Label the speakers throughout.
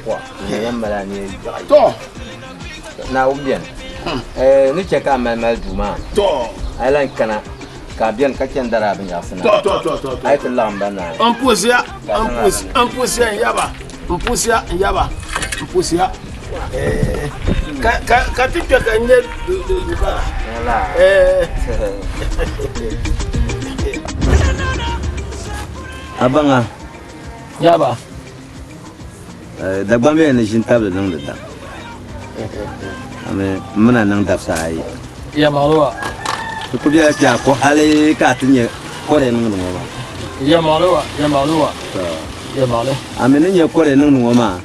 Speaker 1: Kɔɣa n yɛn mali a ni yaɣi.
Speaker 2: To.
Speaker 1: Naawuni beni. Ni chɛ ka a mali mali duu maa.
Speaker 2: To.
Speaker 1: A yi lan kana ka a beni ka chɛ n-dari a binyɛrisi na.
Speaker 2: To, to, to, to, to.
Speaker 1: A yi ti laɣim ba naai.
Speaker 2: N pusiya, n pusi, n pusiya n yaba, n pusiya n yaba, n pusiya. Eh, ka ka ka ti kpɛ ka n nyɛ du du du bala. Eh.
Speaker 1: A baŋa.
Speaker 2: Yaba.
Speaker 1: Dagbaŋ bɛ ni ʒini tabili niŋdi daŋ. Ami m mi na niŋ dabisa ayi.
Speaker 2: Yɛlimaŋli wa.
Speaker 1: Ti ku bela kpe a ko hali ka a ti nya kɔre niŋdi ŋɔ maa.
Speaker 2: Yɛlimaŋli wa, yɛlimaŋli wa. Yɛlimaŋli.
Speaker 1: A mi ni nya kɔre niŋdi ŋɔ maa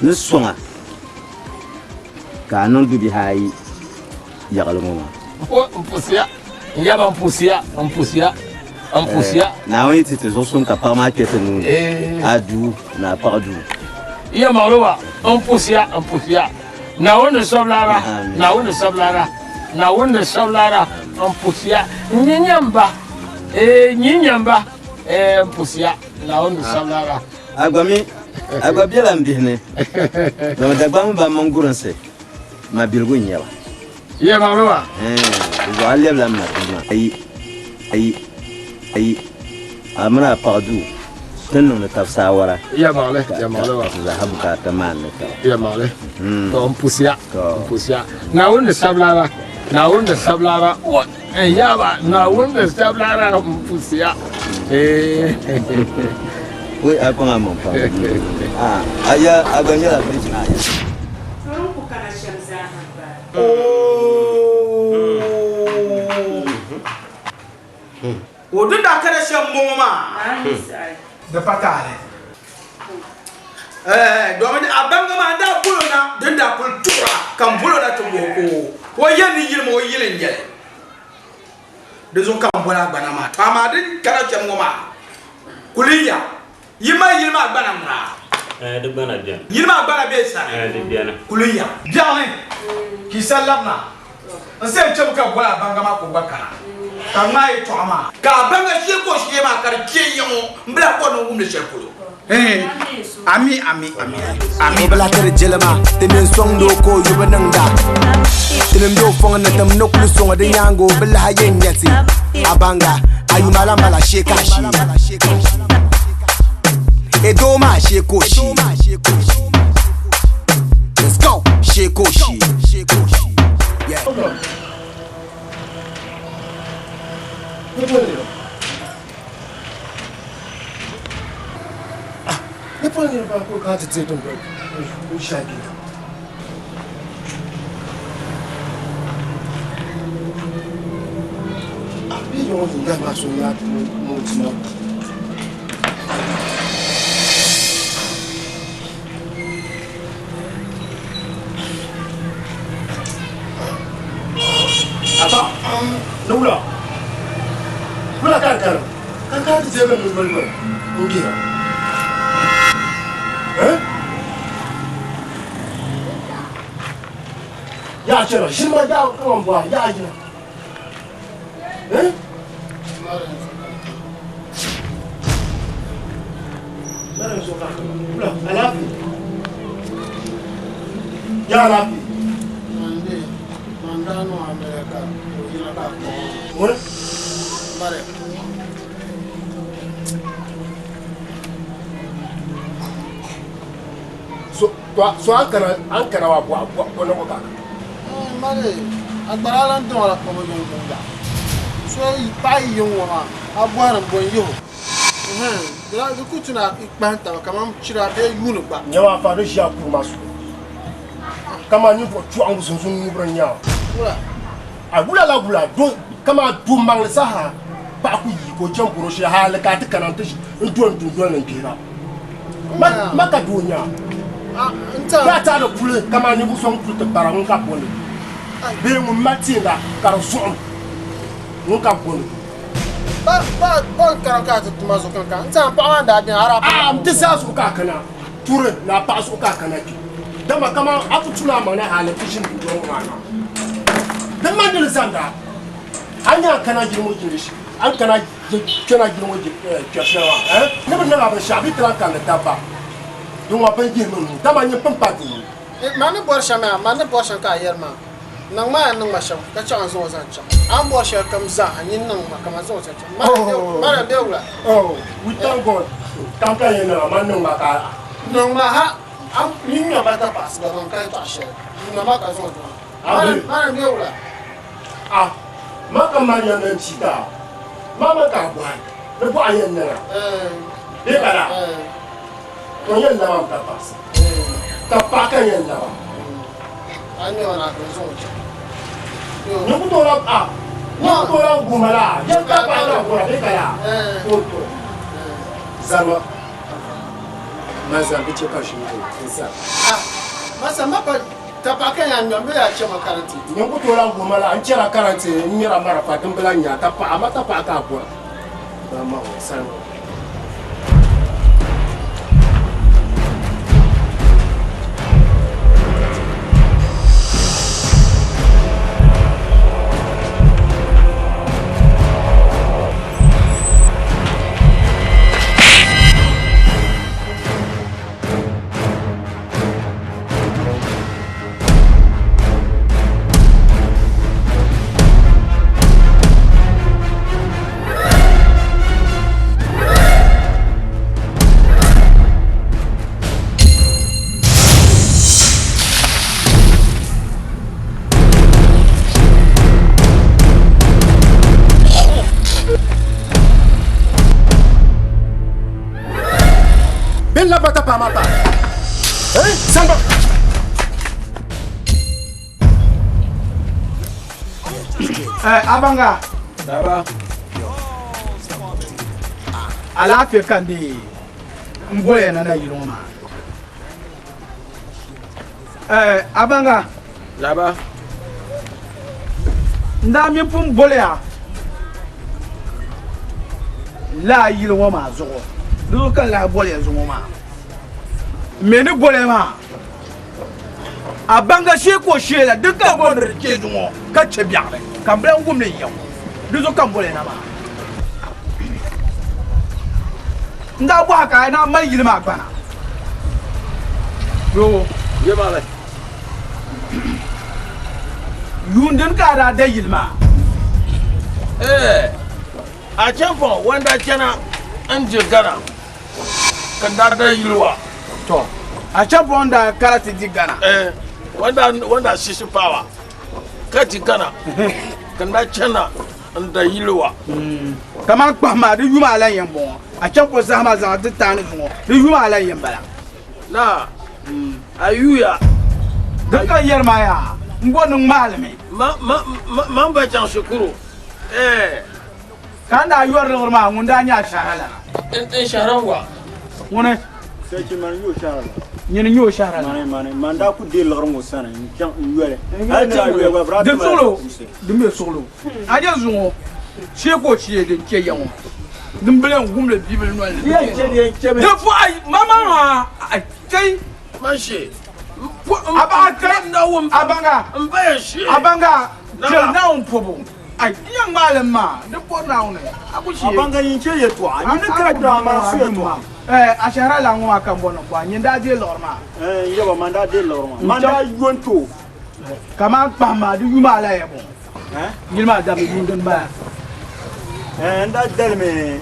Speaker 1: ni sɔŋa ka a niŋ dubihi ayi yaɣili ŋɔ maa.
Speaker 2: O, m pusiya, n yaba m pusiya, m pusiya. N pusiya.
Speaker 1: Naawuni yi ti ti zuɣusuŋ ka paɣa maa kpe ti nuu ni, a duu ni a paɣa duu.
Speaker 2: Iya maɣili wa, n pusiya, n pusiya. Naawuni ni sɔbilara, Naawuni ni sɔbilara, Naawuni ni sɔbilara, n pusiya. N nyi nyamba, ee, n nyi nyamba, ee, n pusiya. Naawuni ni sɔbilara.
Speaker 1: A gba mi, a gba bela m bihi ni, dama Dagbaŋ ban mini gurinsi mabiligu n-nyɛ ba.
Speaker 2: Iya maɣili wa.
Speaker 1: Di zuɣu a lɛbila m ma duu maa. Ayi, ayi, ayi, a mini a paɣa duu ti ni niŋdi tab saawara.
Speaker 2: Iya maɣili, iya maɣili wa.
Speaker 1: Ka ti zaaha bukaata maani ni taba.
Speaker 2: Iya maɣili. To n pusiya, n pusiya. Naawuni ni sabilara, Naawuni ni sabilara, o n yaaba, Naawuni ni sabilara, n pusiya.
Speaker 1: Wei a kpaŋ a maŋ pam. A ya, a gba nyɛla virgin a ya.
Speaker 3: Tɔri n ku kana shɛm zaaha m-bala.
Speaker 4: O din daa kana shɛm m-bɔŋɔ maa. Di pa taali. Domin a baŋga maa n daa bol o na din daa kul tuɣira ka m bol o na ti wuhi ka o yɛli ni yili maa o yili n-nyɛ li. Di zuɣu ka m boli a gbana maa. Amaa din kana shɛm ŋɔ maa kuli ya. Yi mali yili maa gbana ŋuna?
Speaker 5: Ɛɛ, di gbana beni.
Speaker 4: Yili maa gbana be sani?
Speaker 5: Ɛɛ, di beni.
Speaker 4: Kuli ya. Biɛɣuni ka yi sa labina n-sayi chɛbu ka boli Abaŋga maa ka o gba kana ka ŋmaai yɛtɔɣa maa. Ka Abaŋga shee ka o shee maa ka di kpe n-yiŋ o m-bila ka o ni wumdi shɛli polo. Ami, ami, ami, ami.
Speaker 6: O bi lahi tiri jilima, ti mi n-sɔŋdi o ka o yubu niŋda. Tinim be o fɔŋ ni, tim ni kuli sɔŋ o di nyaaŋa o bi lahi yɛn nya ti. Abaŋga, a yuma lan bala shee ka a shee. E doo maa shee ka o shee. Let's go, shee ka o shee. Yeah.
Speaker 7: Ni polo niriba n-kuli kana ti deei dundoli n-ʒiya gili. A bee ŋɔ yɛn maa so nya ŋun ti ma. Aba, ni wula? Wula ka di kana? Ka kana ti deei dundoli maa n-gbira. Eh? Yaa chɛra, ʒini ma yaa kaman bɔha, yaa yina. Eh? Wula, alaafee. Yaa alaafee. Ŋuni? So so an kana an kana wa bɔ bɔ bɔ nɔgɔ ka.
Speaker 8: Mali a gbara lan dɔŋ la kpɔbu yiŋ ŋɔ so paɣa yi yiŋ ŋɔ maa a bɔhiri n bo n yiho di ku tuna kpahim taba kaman chira bee yuuni gba.
Speaker 7: Nyama afa di ʒiya kuri ma suhu kaman ninvuɣ chɔɣingu zunzun ŋubiri n-nyɛ a.
Speaker 8: Wula?
Speaker 7: A wula la wula do kaman do maŋli saha paɣa ku yi ka o chani bɔro shee hali ka a ti kana nti n-do n dundoli ni n-gbihira. Ma ka doo nya a. Daa taai di puli kaman ninvuɣ so ŋun kuli ti bara ŋun ka boli bee ŋun mali teenga ka di zuɣim ŋun ka boli. Aah di zaa zuɣu ka a kana turi ni a paɣa zuɣu ka a kana kpe dama kaman a ku tula a maŋ na hali nti ʒini dundɔŋ ŋɔ maa ni di mali ni zaŋda a nya a kana yili ŋɔ yili a ni kana kpɛna yili ŋɔ kpɛri shɛli maa ni bi niŋ a binshɛɣu bɛ ti lahi kanni dabba. Din ŋɔ pun yihimi nuu, dama nyin pun pa doo.
Speaker 8: Man ni bɔri shɛm yaa, man ni bɔri shɛm ka a yɛli maa, niŋ ma a ni niŋ ma shɛm, ka chaŋ n-zaŋ o zaŋ chaŋ. A ni bɔri shɛlikam zaa, nyin niŋ ma ka man zaŋ o zaŋ chaŋ. Mariam bee wula?
Speaker 7: Oh, we thank God. Kam ka yɛn niŋ a, man niŋ ma ka a.
Speaker 8: Niŋ ma ha, a nyin ŋmɛ ma tapaɣisi gba, man ka yɛtɔɣ shɛli. Niŋ ma ka zaŋ o zaŋ chaŋ. Mariam bee wula?
Speaker 7: Ah, man ka Mariam lan chiita a, maa man ka a bɔhi ni bɔɣa yɛn niŋ a bee ka daa? To n yɛn laba m tapaɣisi, tapaɣa ka n yɛn laba. Nyɛ ku tooi lan ah, nyɛ ku tooi lan guhi ma laa, yɛn tapaɣa ka bɔra bee ka daa? To to zalima man zani di chɛ ka ʒim do n zani.
Speaker 8: Ah, masa ma pa Tapaɣa ka yaa ŋmɛm bee yaa chɛma karanti?
Speaker 7: Nyin ku tooi lahi guhi ma la, n chɛra karanti n ŋmɛra marafa dimbila n-nya tapaɣa, amaa tapaɣa ka a bɔra. Ba ma o salima. Bin la bata pa ma pa. Eh, samba.
Speaker 4: Eh, abanga.
Speaker 2: Baba.
Speaker 4: Alaafee ka n dee n boliya na na yili ŋɔ maa. Eh, abanga.
Speaker 2: Baba.
Speaker 4: N daa mi pun boliya laa yili ŋɔ maa zuɣu. Di zuɣu ka n lahi boliya zuŋɔ maa. M mi ni boliya maa a baŋga shee ka o shee la di ka bɔri ni di chɛ zuŋɔ ka chɛ biɛɣuni ka m bi lan wum li n ya ŋɔ. Di zuɣu ka m boliya na maa. N daa bɔhi ka a na mali yili maa gbana. Yoo. Yuun dini ka a daa da yili maa?
Speaker 2: Ee, a chɛmpɔŋ wanda chana n-di Ghana ka daa da yili wa.
Speaker 4: Tɔ, a chɛmpɔŋ daa kara ti di Ghana.
Speaker 2: Ee, wanda wanda sisi pawa ka di Ghana ka daa chana n-da yili wa.
Speaker 4: Kaman kpahi maa di yuma a lan yɛn bɔŋɔ, a chɛmpɔŋ saha maa zaŋ ti taani zuŋɔ di yuma a lan yɛn bala.
Speaker 2: Naa, a yuya.
Speaker 4: Din ka yɛri maa yaa, m bo ni ŋmaali mi.
Speaker 2: Ma, ma ba chaŋ shikuru, eh.
Speaker 4: Ka n daa yɔri liɣiri maa, ŋun daa nyɛ a shɛhira lana.
Speaker 2: N shɛhira n-wa.
Speaker 4: Ŋuni?
Speaker 1: Sɛchi, mani n-nyɛ o shɛhira lana.
Speaker 4: Nyini n-nyɛ o shɛhira lana.
Speaker 1: Mani, mani, mani daa kuli deei liɣiri ŋɔ sani n-chaŋ n-yoli. Hali ni daa yoya gba, bɛ daa ti
Speaker 4: Din
Speaker 1: mali
Speaker 4: suɣilo,
Speaker 1: kuusi.
Speaker 4: din be suɣilo. A nya zuŋɔ, shee ka o chɛ din chɛ ya ŋɔ. Din bi len wumli bibili noli ni.
Speaker 1: Di yɛn chɛ, di yɛn chɛmi.
Speaker 4: Di fu ai, ma ma maa, ai, kai.
Speaker 2: Man she.
Speaker 4: A ba kai, a baŋa,
Speaker 2: M ba yɛn she.
Speaker 4: a baŋa, chɛli Naawuni pɔbu. Ai, di yɛn ŋmaali m maa, di pɔri Naawuni, a ku she.
Speaker 1: A baŋa yin chɛ yɛtɔɣa, nyin ni kara daa maa su yɛtɔɣa.
Speaker 4: Eh, a shɛhira lan ŋɔ maa ka m bɔri ni m bɔhi, nyin daa deei liɣiri maa?
Speaker 1: Eh, n yaba, man daa deei liɣiri maa. Man daa yo n-ti o.
Speaker 4: Kaman kpahim maa, di yuma a la ya bɔŋɔ? Yili maa dabi yuun din bala.
Speaker 1: N daa dalimi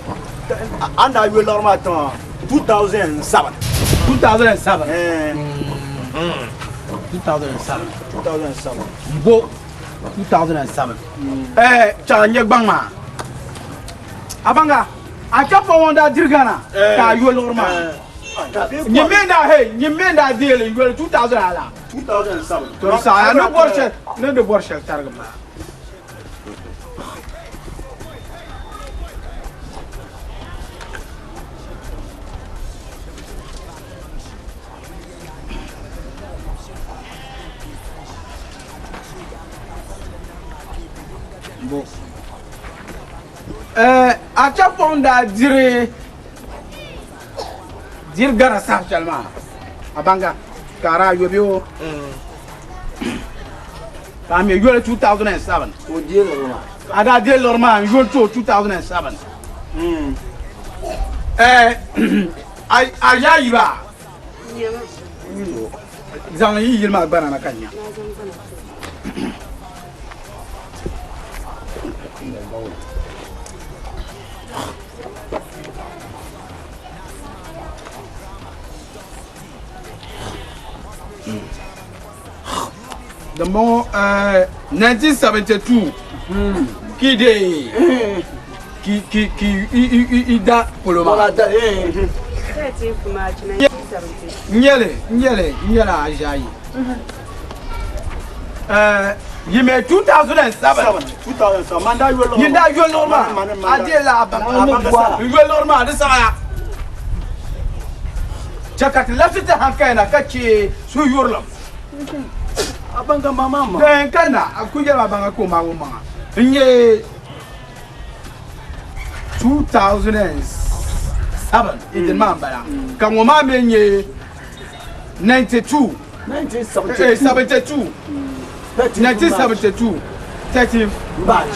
Speaker 1: a ni daa yo liɣiri maa tiŋa 2007.
Speaker 4: 2007. 2007.
Speaker 1: 2007.
Speaker 4: Mbo 2007. Chaŋ n nyɛ gbaŋ maa. Abanga, a chɛ fɔ ŋɔ daa diri Ghana ka a yo liɣiri maa. Nyɛ mi daa hey, nyɛ mi daa deeli n yoli 2000 ala.
Speaker 1: 2007.
Speaker 4: To di saɣaya ni bɔri shɛli ni di bɔri shɛli tarigi maa. Bo. Eh, a chapɔŋ daa diri diri gara saha shɛli maa a baŋga ka a daa yo bɛ o ka a mi yoli 2007
Speaker 1: O deei liɣiri maa.
Speaker 4: a daa deei liɣiri maa n yoli ti o 2007 eh, a yaa yiba Zaŋ yi yili maa gbana na ka n nya. Dimbɔŋɔ 1972 ki de ki ki ki i da polo maa.
Speaker 3: 13th March 1972.
Speaker 4: N nyɛli n nyɛli n nyɛla aʒi ayi. Yi mɛ 2007 yin daa yoli liɣiri maa a deei la a baŋ n yoli liɣiri maa di saɣaya chɛ ka ti labisi ti hankali na ka chɛ suhuyurilim n ka na a ku yɛli ma baŋa ka o maagi o maŋa n nyɛ 2007 dini maa n bala ka ŋɔ maa mi nyɛ 92 72 1972 13 March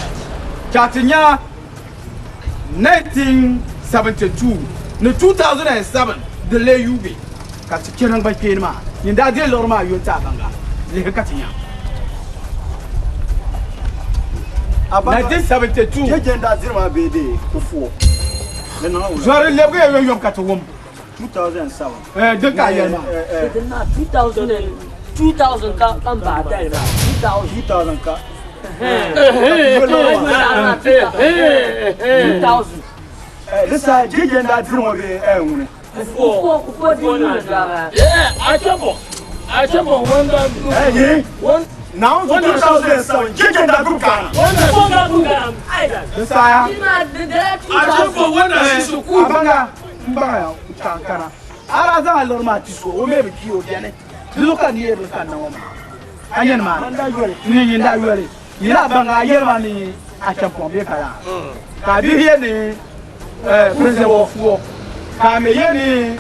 Speaker 4: ka ti nya 1972 ni 2007 di lee yuugi ka ti chɛ naŋgban kpeeni maa nyin daa deei liɣiri maa yo n-ti a baŋga lihi ka ti nya 1972 zɔri lebigi ya yomyom ka ti wum
Speaker 1: 2007.
Speaker 4: Eh, din ka a yɛli maa.
Speaker 5: Din maa 2000 2000 ka ka n baai dali maa 2000.
Speaker 1: 2000 ka.
Speaker 5: 2000.
Speaker 1: Di saha JJ n daa diri ŋɔ bee ŋuni?
Speaker 5: Kufuor Kufuor di yuuni daa.
Speaker 2: Achebo Achebo wanda.
Speaker 1: Yi Naawuni 2007 JJ n daa gbubi Ghana.
Speaker 5: Kufuor daa gbubi Ghana.
Speaker 4: Di saha.
Speaker 2: Achebo wanda si
Speaker 4: A baŋa n baŋa chaŋ kana a daa zaŋ a liɣiri maa ti so o mi bi kpi o beni di zuɣu ka ni yɛli ka n na ŋɔ maa a nyɛni maa ni nyin daa yoli yi daa baŋ a yɛli ma ni a champɔŋ bee ka yaa ka a bihi yɛ ni president Kufuor ka a mi yɛ ni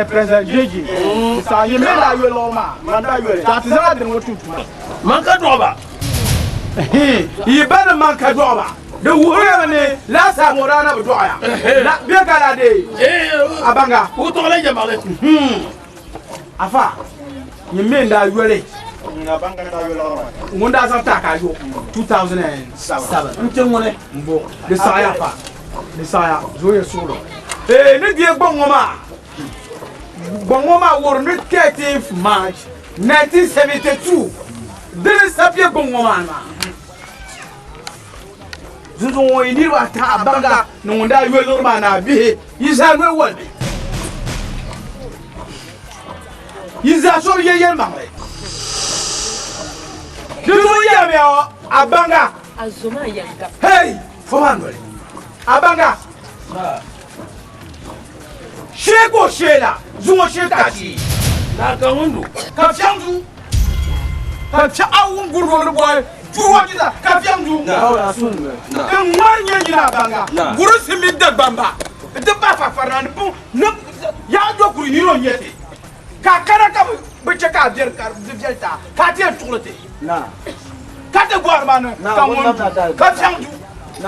Speaker 4: president JJ saɣa nyin mi daa yoli liɣiri maa ka a ti zaŋ a dini ŋɔ tum tuma.
Speaker 2: Man ka dɔɣiba.
Speaker 4: Yi ba ni man ka dɔɣiba. Di wuhiriya mi ni laasabu ŋɔ daa na bi dɔɣiya. Bɛ ka la dee a baŋga.
Speaker 2: O tɔɣila yɛlimaŋli.
Speaker 4: Afa, nyin mi n-daa yoli ŋun daa zaŋ ti a ka a yo 2007.
Speaker 1: N-ti ŋuni?
Speaker 4: M-bo. Di saɣiya afa. Di saɣiya. Zooya suɣulo. Ee, ni deei gbaŋ ŋɔ maa, gbaŋ ŋɔ maa wuhiri ni 13th March 1972 dini sabi bɛ gbaŋ ŋɔ maa ni maa. Zuŋ ŋɔ yi niriba ata a baŋga ni ŋun daa yoli liɣiri maa ni a bihi yi zaa noli wolimi. Yi zaa so bi ye yɛlimaŋli. Di zuɣu yɛlimiya a baŋga. Hey! Fo maa noli. A baŋga. Shee ka o shee la, zuŋɔ shee ka a shee.
Speaker 2: Naa ka ŋun du.
Speaker 4: Ka fiɛŋ du. Ka fiɛŋ a wum gurigu ni bɔhi duu ŋɔ jita ka fiɛŋ du. N ŋmari nyɛ nyina a baŋga. Gurinsi mini Dagbamba n-ti pahi Fafarina ni puŋ ni yaa do kuri yino n-nyɛ ti. Ka a kana ka bɛ chɛ ka a biɛri ka di viɛli ti a ka a ti yɛn tuɣili ti. Ka ti bɔhiri ma ni ka ŋun du ka fiɛŋ du. A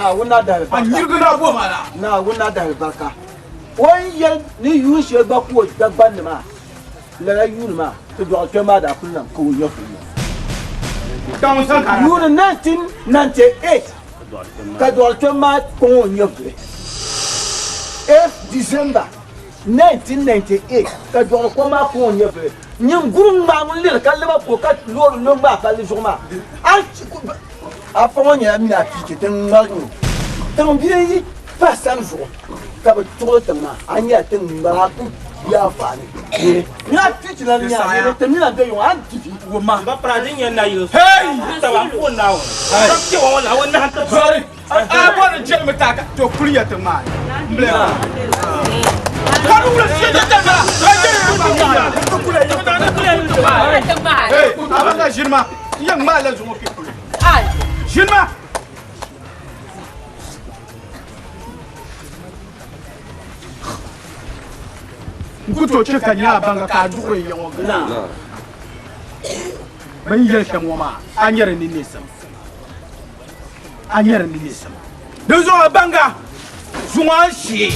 Speaker 4: nyirigi na bo ma la.
Speaker 1: Naawuni na dahi barika. O ni yɛli ni yuun shɛli gba ku o Dagban ni maa, lala yuuni maa ti dɔɣi kpɛm maa daa kuli niŋ ka o nyɛvuli niŋ. Yuuni 1998 ka dɔɣi kpɛm maa kɔŋ o nyɛvuli. 8 December 1998 ka dɔɣi kɔŋ maa kɔŋ o nyɛvuli. Nyin guri ŋmaa ŋun liri ka leba ko ka loori lo ŋmaa palli zuɣu maa. Afa ŋɔ nyɛla mini a piichi din ŋmari nyo. Tiŋ bia yi pa sani zuɣu ka bɛ tuɣili tiŋ maa, a ni nyɛla tiŋ ŋmari a ku di anfaani. Mini a piichi lan nyɛ a nini, ti mi lan be yuŋ a ni ti vi.
Speaker 4: Sorry, a bɔri n chɛli mi ta ka to kuli ya tiŋ maa ni. M bila ya. Ka di wula shee ti tɛm bala. Ka jɛri ti tiŋ maa ni. Hey, a ba ka ʒini ma. N yɛn ŋmaai la zuŋɔ kpe polo. Ʒini ma. N ku tooi chɛ ka nyɛ a baŋga ka a duɣiri n ya ŋɔ gili. Bɛ ni yɛli shɛm ŋɔ maa, a nyari ni neesim. A nyari ni neesim. Dinzuɣu a baŋga zuŋɔ a ni shee.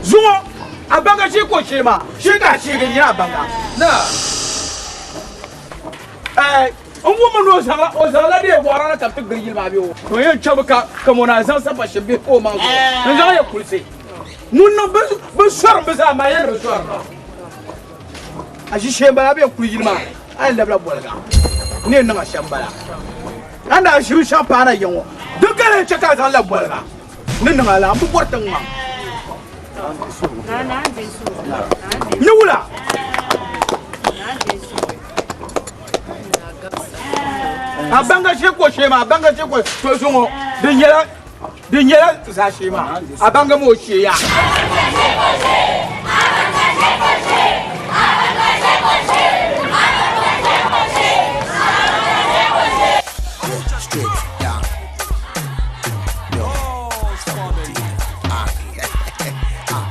Speaker 4: Zuŋɔ. A baŋga shee ka o shee maa, shee ka a sheegi nyina a baŋga. Naa. Ɛɛ, n wummi ni o zaŋla o zaŋla dee bɔɣira na ka bɛ ti gili yili maa bee o. To yɛn chɛmi ka kamɔna a zaŋ sapashin bihi pa o maŋ zuɣu n-zaŋ ya kulisi. Ŋun niŋ bɛ bɛ sɔrim bɛ zaa maa yɛli bɛ sɔrim maa. A ʒishee m-bala a bɛ yɛn kuli yili maa a yɛn labila boliga n ni yɛn niŋ a shɛm m-bala. A ni daa ʒiri shɛm paana ya ŋɔ di gala n-chɛ ka a zaŋ labi boliga n ni niŋ a la m bi bɔri tiŋ maa. Ni wula? A baŋga shee ka o shee maa, a baŋga shee ka o to zuŋɔ di nyɛla di nyɛla zaa shee maa a baŋga maa o shee ya.
Speaker 6: Straight, yeah. Yo. Ah. Ah.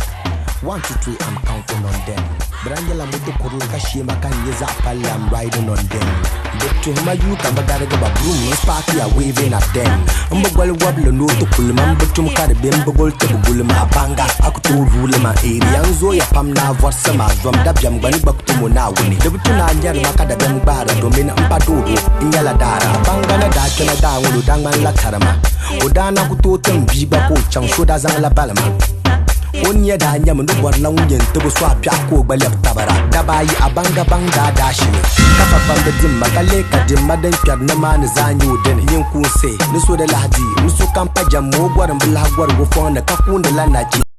Speaker 6: One, two, three, I'm counting on them. Brangela moto kurili ka sheema ka n nyɛ zaɣ palli I'm riding on them. Bɛ tuhi ma yuu ka bi garigi ba broom n spark ya waving at them. N bi goli wɔbili ni o ti kuli ma n bi tum ka di be n bi goli ti bi guli ma banga a ku tooi ruuli ma area n zooya pam ni a vɔrisi ma zom dabiɛm gba ni gba ku tumo Naawuni di bi tu ni a nyɛri ma ka dabiɛm gbaara domin n pa doodo n nyɛla daara banga ni daa kpɛna daa ŋɔ ni o daa ŋmanila tarima o daa na ku tooi tim bia gba ka o chaŋ so daa zaŋla balima O nia daa nyɛmi ni bɔrila ŋun yɛn tibi so a piɛɣu ka o gba lɛbi tabira. Daba ayi a baŋga baŋ daa daashini, ka fa kpambi dimma ka leei ka dimma din kpɛri nimaani zaa nyɛ o dini. Nyin kuunsi ni so di lahi di ni sokam pa jɛmmi o gɔrim bi lahi gɔrig o fɔŋ ni ka kuundila nachin.